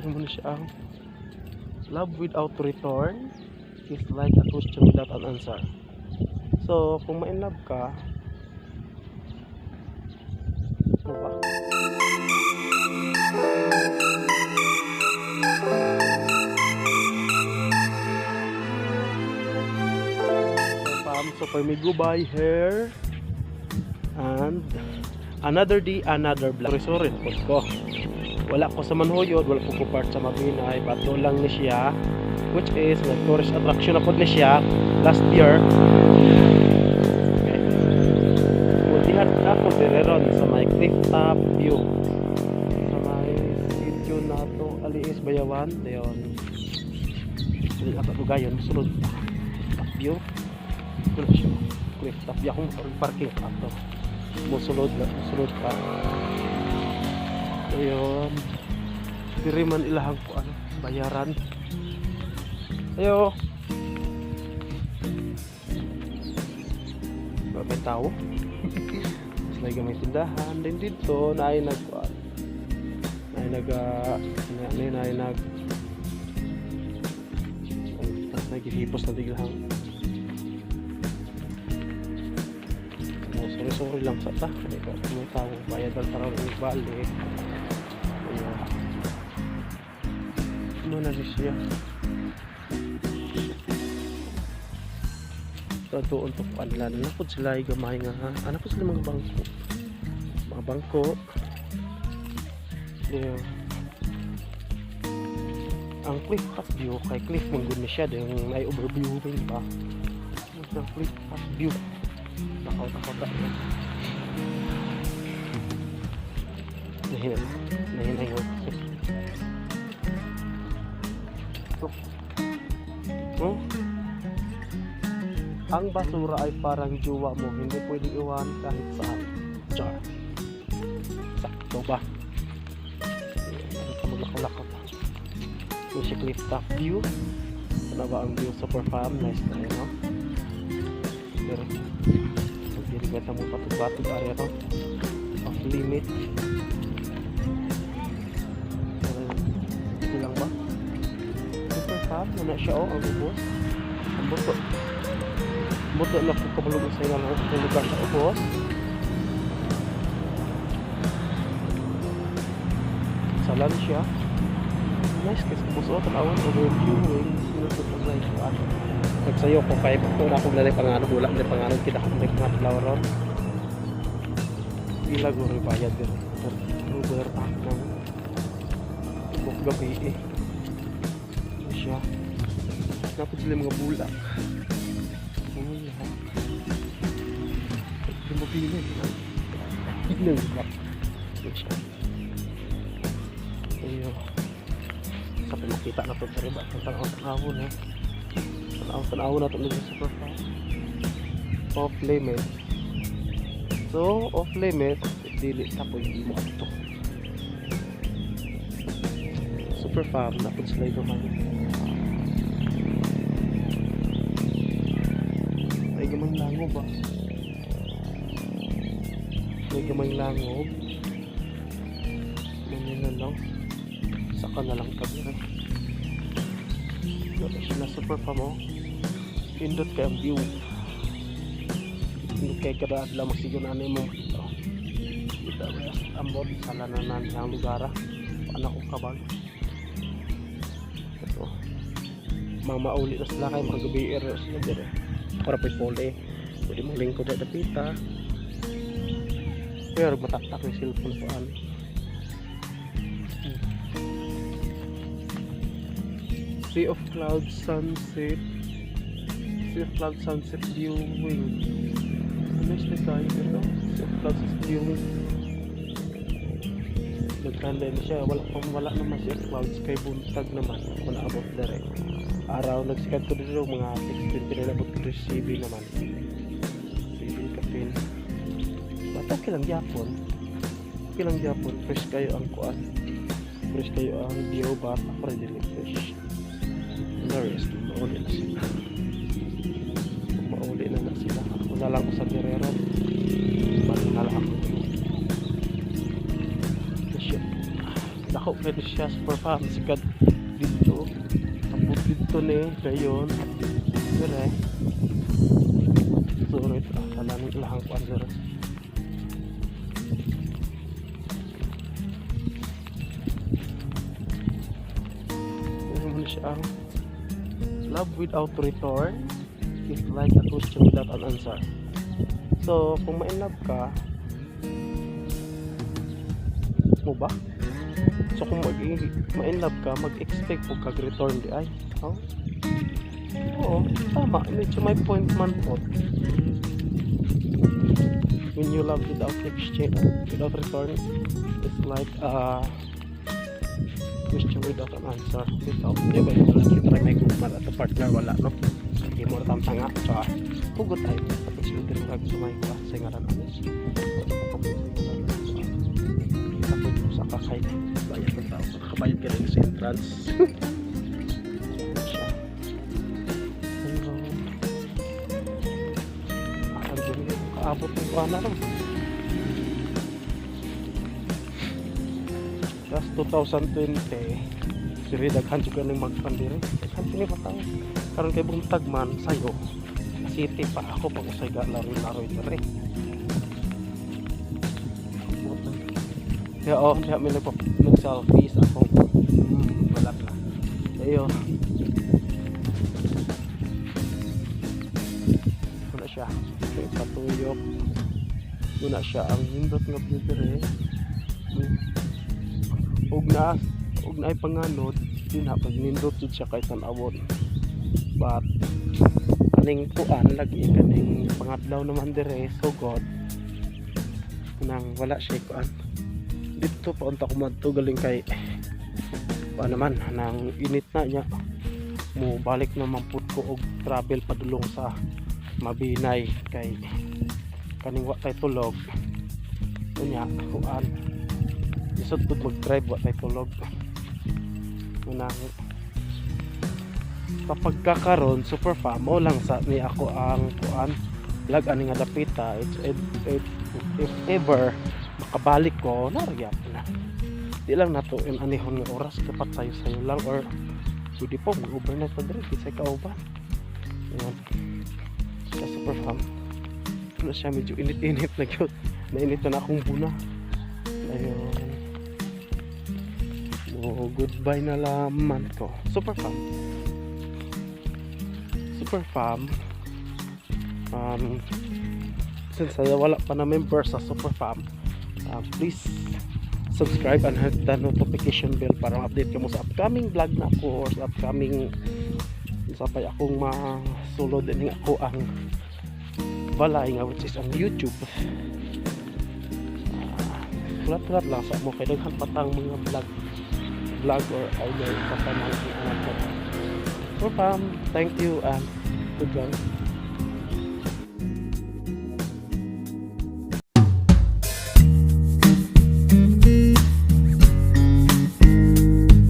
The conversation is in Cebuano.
Ano na siya ang love without return is like a question without an answer. So, kung ma-in love ka, ano ba? So, fam, so for me, goodbye here. And another day, another vlog. Sorry, sorry, pod ko. Wala ko sa Manhuyod, wala ko part sa Mabinay, but doon lang ni siya, which is like tourist attraction na pod ni siya last year. Okay. Multihan ako dire ron sa may cliff top view. Sa may sitio na to, Aliis Bayawan, dayon. Dili ako dugayon, sulod top view. Wala siya. Cliff top view akong parking ato. Musulod na, musulod pa. Ayun. Diri man ilahang ko ano, bayaran. Ayo. Ba may tao? Mas lagi may tindahan din dito na ay nag na ay nag ano ano na ay nag naghihipos na biglang. Oh, sorry sorry lang sa ta. Hindi ko may tao bayad lang para balik. Ayun. Ano na ni siya? So, doon to kuan lang na pud sila ay gamay nga ha. Ano po sila mga bangko. Mga bangko. Ayun. Ang cliff top view kay cliff man gud ni siya yung ay overview rin ba. Ang cliff top view. Nakaw-takaw ta. Nahina. Nahina yun. So, oh. Ang basura ay parang jowa mo, hindi pwedeng iwan kahit saan. Char. Sakto ba? Ayan, ka maglakaw-lakaw pa. Ito siya cliff top view. Ano ba ang view, super fam? Nice na yun, no? Pero, pag dili mo patug-batug area to. Off limit. Pero, ito lang ba? Super fam, wala siya oh, ang ubos. Ang buto. Buto na po kabalog sa ilang lugar sa ubos. Salan siya. Nice kasi ubos oh, tanawon overviewing. Sino to sa kuan. Nagsayo ko kay wala akong lalay panganod, wala may panganod kita ko may pangadlaw ron. Pila guro bayad din. Uber pa ng tubok gabi eh. Ano siya? Napod sila mga bulak. Bulak. Hindi mo pili. Hindi ba? Ano siya? Ayun. Sa makita na to pero ba? Ang tanaw-tanaw na. Tanaw-tanaw na to sa super fast. Off limit. So, off limit, dili ta pwede mo ato. Super fam, napod sila gamay. Ay gamay langob ba? Ay gamay langob. Ganyan na lang. Saka na lang tabi rin. Wala siya na super fam oh. Pindot kay ang view. Pindot kay kada adlaw magsigo na ano mo makita. Oh. Kita ba ambot sala na na ang lugar ah. Paano ko kabag. Ito. Mamauli na sila kay mga gabi ero sila dire. Para pa pole. Pwede mo lingkod sa dapita. Pero mataktak yung cellphone ko ano. Sea of Clouds sunset. Sea of Clouds sunset viewing. Ano is tayo ito? Sea of Clouds viewing. Nagkanda na siya. Wala pang wala naman Sea of Clouds kay buntag naman. Ako naabot dire. Araw nagsikat ko dito mga 6:20 na nabot ko dito sa CB naman. CB Kapin. But okay lang gyapon. Okay lang gyapon. Fresh kayo ang kuan. Fresh kayo ang view but ako rin dili fresh. The rest, mauli na sila. Mauli na na sila. Ako na lang sa Guerrero. Balik na lang ako. Shit. Dako. Dako kay ni siya, super fam. Sikat dito. Tapos dito ni dayon. Dire. Sorry, ah, wala ning ilahang kuan sir. Ano mo siya ang love without return is like a question without an answer. So, kung ma-in love ka, mo ba? So, kung ma-in love ka, mag-expect po kag return di ay. Oh? Oo, tama. Medyo may point man po. When you love without exchange, without return, it's like a question without an answer. Without, di ba ito lang yung may gugma at partner wala, no? Sige mo na tanga, tsaka hugot tayo. Tapos yung tinatawag sa may kuha sa ngaran anis. Tapos yung sa kakay, bayad ng tao. Nakabayad ka rin sa entrance. Siya. Ayun. Akan dun yun. Kaabot ng kuha na rin. Last 2020, diri daghan jud kaning magpandiri. Daghan kini pa tao. Karon kay buntag man sayo. City pa ako pag usay ga laro-laro diri. Kaya oh, kaya may nag-selfies ako. Wala na. Ayun. Wala siya. So, patuyok. Wala siya. Ang hindot nga view diri. Ug na ay panganod din ha pag nindot jud siya kay tan-awon. But kaning kuan lagi kaning pangadlaw naman dire sugod nang wala siya kuan dito pa unta ko madto galing kay pa naman nang init na niya mo balik naman pud ko og travel padulong sa Mabinay kay kaning wa tay tulog unya kuan lisod pud mag-drive wa tay tulog. Unang kapag kakaron, super fam, mo lang sa ni ako ang kuan vlog ani nga dapita. It's it, if ever makabalik ko narya na di lang nato in anihon nga oras dapat sayo-sayo lang or pwede po mag overnight pa diri kisay kauban. Ayan siya, super fam. Ano siya, medyo init-init na gyud, nainit na akong buna. Ayun mo, goodbye na laman ko, super fam, super fam. Since wala pa na member sa super fam, please subscribe and hit the notification bell para ma-update ka mo sa upcoming vlog na ako or sa upcoming sapay akong masulod din ako ang balay nga which is ang YouTube. Hulat-hulat lang sa mo kay daghan patang mga vlog vlog or either sa mga anak ko. So fam, thank you and goodbye.